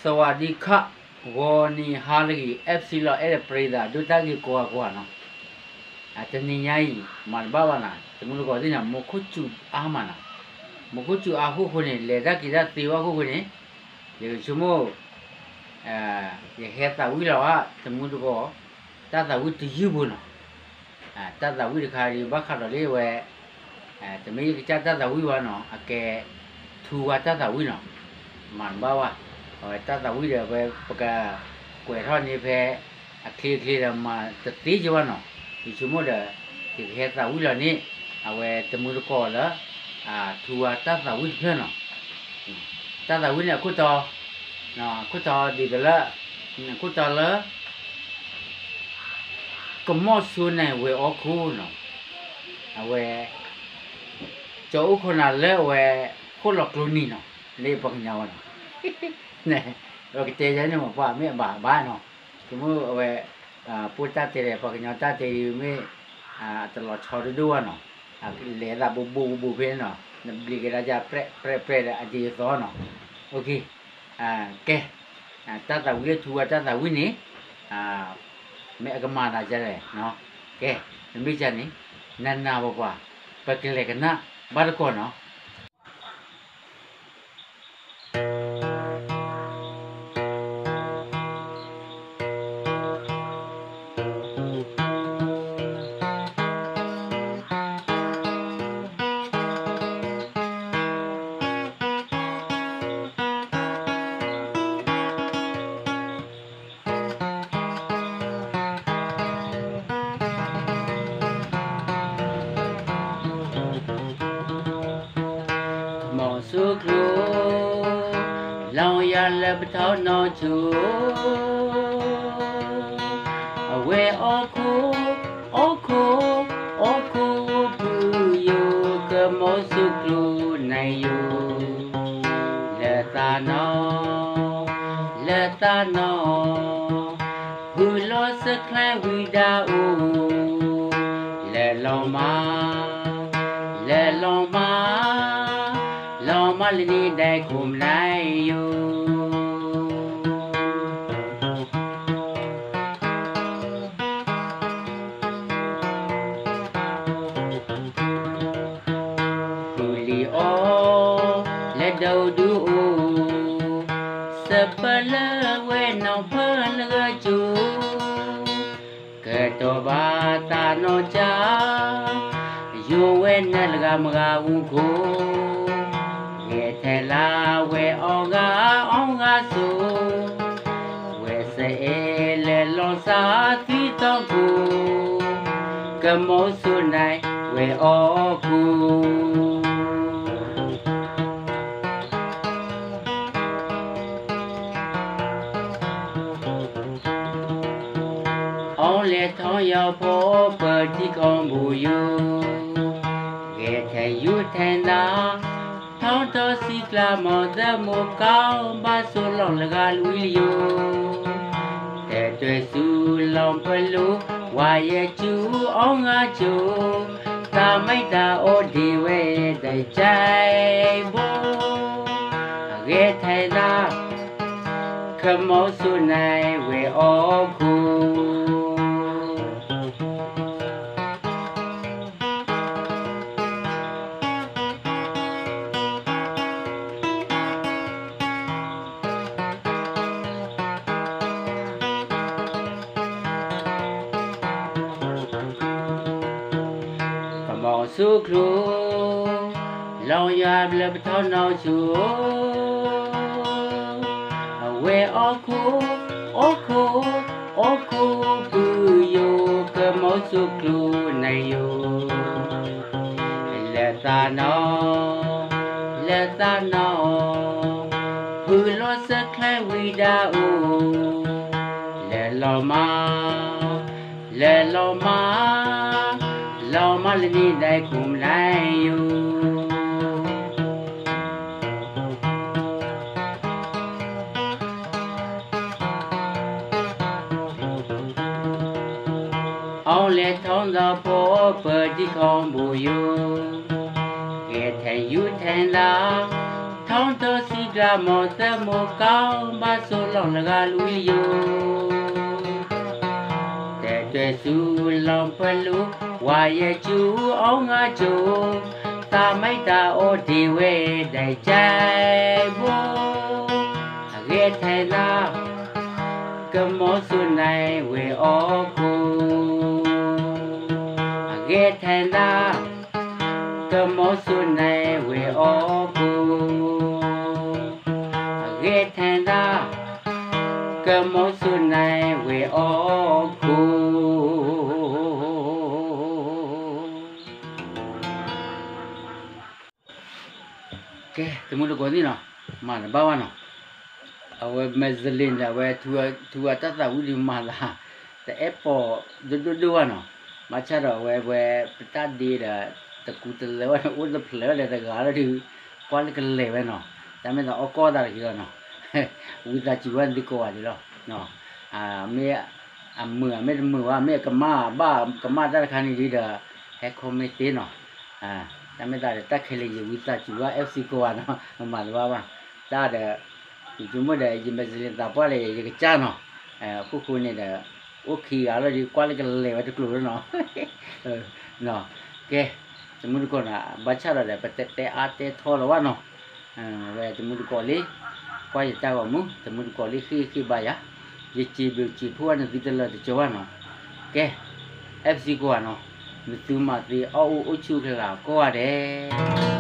สวัสดีค่ะ ဂီၤနံၤဟါလၢအဂ့ၤ F C လီၤ အဲၣ်ဒိးပရံသးဒိၣ်တၢ်ဂ့ၤကိးဂၤကိးဂၤနီၤ, တနံၤညါအံၤ မၤတဘၣ်ဘၣ်နၤ တမူတကိးသ့ၣ်ညါ မူခိၣ်စူၤအါမးနီၤ, မူခိၣ်စူၤအါဃိဃိန့ၣ် လဲၤတၢ်က့ၤတၢ်သ့ဝဲဃိဃိန့ၣ် ယကဆိကမိၣ် ယဟဲသးဝံၣ်လီၤဧါ တမူတကိး တၢ်သးဝံၣ်တယုၢ်ဖိနီၤ, တၢ်သးဝံၣ်တခါဒ်ဘၣ်ဃးဒီးလၢဝဲ တမ့ၢ်ယကစၢ်တၢ်သးဝံၣ်ဘၣ်နီၤ အကဲ ထူဝါတၢ်သးဝံၣ်နီၤ, မၤတဘၣ်ဘၣ်, အဝဲတၢ်သးဝံၣ်ဒီး အဝဲပက ကွဲးထီၣ်န့ၣ်ဖဲ အချ့အချ့ဒီးမၤတသ့က့ဘၣ်နီၤ, ယဆိကမိၣ်ဒီး ယကဟဲသးဝံၣ်လီၤန့ၣ် အဝဲတမူတကိးလၢ ထူဝါတၢ်သးဝံၣ်တဖျၢၣ်နီၤ, တၢ်သးဝံၣ်န့ၣ်အခိၣ်တီ အခိၣ်တီဒ်သိးလၢ အခိၣ်တီလၢ ကမီၤစိန့ၣ်ဝဲၤအီခိၣ်နီၤ, အဝဲ ကၠီအိၣ်ခိးနၤလၢအဝဲ ဃိၣ်လီၤကျိနံၤနီၤ, လၢပှၤကညီဝဲနီၤ, ပကတဲယဲန့ၣ်မ့ၢ်ပှၤမ့ၢ်အဘၣ်ဘၣ်နီၤ, ကမ့ၢ်အဝဲ ပိၢ်တၢ်တဲဒီး ပှၤကညီတၢ်တဲဒ်မ့ၢ် အတလီၤဆီဒိၣ်ဒိၣ်ဘၣ်နီၤ, လဲၤသးဘူးဘူးဘူးဖဲနီၤ, နဘျံးကဒါကပြဲးပြဲးဒီးအဒ်သိးနီၤ, ကဲ တၢ်သးဝံၣ်လၢထူဝါတၢ်သးဝံၣ်န့ၣ် မ့ၢ်အကမၤသးဒ်လဲၣ်, ကဲ နမ့ၢ်ကန့ၣ် နနၢ်ပှၤပှၤ ပကလဲၤကနၣ်ဘၣ်တကိးနီၤ. ကမီၤစိကျိ လီၤယၤလၢပထီၣ်နီၢ်ဆိ အဝဲအီၣ်ခိၣ် အီၣ်ခိၣ် အီၣ်ခိၣ်ဖုယိာ် ကမီၤစိကျိနၤယိာ် လၢသးနီၢ် လၢသးနီၢ် ဖုလီၤစၢချဲဝံဒၣ်အိၣ် လဲၤလီၤမး လဲၤလီၤမး လီၤမးလၢန့ၣ်ဒဲးခိၣ်မနုၤယိာ် ဃုလံၤအီၣ် လဲၤဒိးဒုးအိၣ် စပၢလၢဝဲနီၢ်ဖၢလၢဂၤကၠိ ကတီၢ်ဘၣ်သးနီၢ်ကၠၢ ယိာ်ဝဲနၢ်လၢဂၤမုၢ်ဂၤအူခိၣ် ဂဲၤထဲလၢဝဲအီၣ်ဂၤအီၣ်ဂၤစိ ဝဲစအဲလဲၤလီၤစးသွံၣ်သီခိၣ် ကမီၤစိန့ၣ်ဝဲအီၣ်ခိၣ် အီၣ်လဲၤထီၣ်ယီၤဖီပၢၤထံခီဘိယိာ် ဂဲၤထဲယူၤထဲနၤ ထီၣ်ထီၣ်စံကျါမီၤသၢမိၢ်ကီၢ် ဘၣ်ဆိလီၤလၢဂၤလွံၢ်လၢယိာ် တဲတွဲဆူလီၢ်ဖၢလိ ဝါယဲၢ်ကၠူအီၣ်ဂၤကၠိ တၢ်မံတၢ်အိၣ်ဒံးဝဲဒီးကဲဘိ အဂဲၤထဲဒၣ် ခမီၤစိန့ၣ်ဝဲအီၣ်ခိၣ် ကမီၤစိကျိ လီၤယၤလၢပထီၣ်နီၢ်ဆိ အဝဲအီၣ်ခိၣ် အီၣ်ခိၣ် အီၣ်ခိၣ်ဖုယိာ် ကမီၤစိကျိန့ၣ်ယိာ် လၢသးနီၢ် လၢသးနီၢ် ဖုလီၤစၢချဲဝံဒၣ်အိၣ် လဲၤလီၤမး လဲၤလီၤမး လီၤမးလၢန့ၣ်ဒဲးခိၣ်မနုၤယိာ် အီၣ်လဲၤထီၣ်ဒီးဖီပၢၤထံခီဘိယိာ် ဂဲၤထဲယူၤထဲနၤ ထီၣ်တစံးကျါ မီၤသၢမိၢ်ကီၢ် ဘၣ်ဆိလီၤလၢဂၤလွံၢ်ယိာ်, တဲတဲဆူလီၤဖလူ, ဝါယဲၢ်ကၠူအီၣ်ငါကၠိ, သးမံတၢ်အိၣ်ဒံးဝဲဒၣ်ကၠဲဘိ, အဂ့ၢ်ထဲနၤ ကမိၣ်ဆူၣ်န့ၢ်ဝဲအီၣ်ကိၣ်, အဂ့ၢ်ထဲနၤ ကမိၣ်ဆူၣ်န့ၢ်ဝဲအီၣ်ကိၣ်, အဂ့ၢ်ထဲနၤ ကမိၣ်ဆူၣ်န့ၢ်ဝဲအီၣ်ကိၣ်. ကဲ တမူတကိးသ့ၣ်နီၤ, မၤတဘၣ်ဘၣ်နီၤ, အဝဲ Magdalene ဒီး အဝဲ ထူအတၢ်သးဝံၣ်ဒုးမၤသး တအဲၣ်ပိာ်ဒိၣ်ဒိၣ်ဒိၣ်ဘၣ်နီၤ, ဘၣ်ဆၣ်ဒီးအဝဲ ဝဲပတၢ်ဒ့ဒီး တကူတလၢဘၣ်ဒီး အိၣ်တဖျဲးဘၣ်ဒီးတဂၤလီၤဒီး ကွၢ်လၢကလဲၤဝဲနီၤ, တၢ်မ့ၢ်သးအီၣ်ကီၢ်သးတဂ့ၤလီၤနီၤ, ဝံသးစူၤဝဲသုကိးဂၤဒဲးလီၤ, အမ့ၢ် အမုာ်မ့ၢ်တမုာ်ဘၣ် မ့ၢ်အကမၣ်ဘၣ်ကမၣ်တၢ်တခါန့ၣ်ဒ်ဒီး ဟဲ comment သ့နီၤ, တၢ်မ့ၢ်သးဒီးတၢ်ခဲလၢာ်ယဝံသးစူၤဘၣ် FC ကိးဂၤနီၤ, မၤတဘၣ်ဘၣ်, တၢ်ဒီး ယဆိကမိၣ်ဒီး ယ Magdalene သးပှၢ်ဒီး ယကစၢ်နီၤ, အခိၣ်ဃိန့ၣ်ဒီး အိၣ်ခံဂၤလီၤဒီး ကွၢ်လၢကလဲၤဝဲတကျိၤလီၤနီၤ, ကဲ တမူတကိးနီၤ ဘၣ်ဆၣ်ဒီး ပတတဲအါတဲထီလီၤဘၣ်နီၤ, ဝဲတမူတကိးလံ, ကွၢ်ယတၢ်ဂီၤမူ တမူတကိးလံ ဃ့ၢ်ဃ့ၢ်ဘါယၤ, ယစံးဘျုးစံးဖှိၣ်ဝဲနသုတလၢာ်တကီဘၣ်နီၤ, ကဲ FC ကိးဂၤနီၤ, နသုမၤသ့အီၣ်အိၣ်အိၣ်ဆူၣ်ကလာ်ကိးဂၤဒဲး.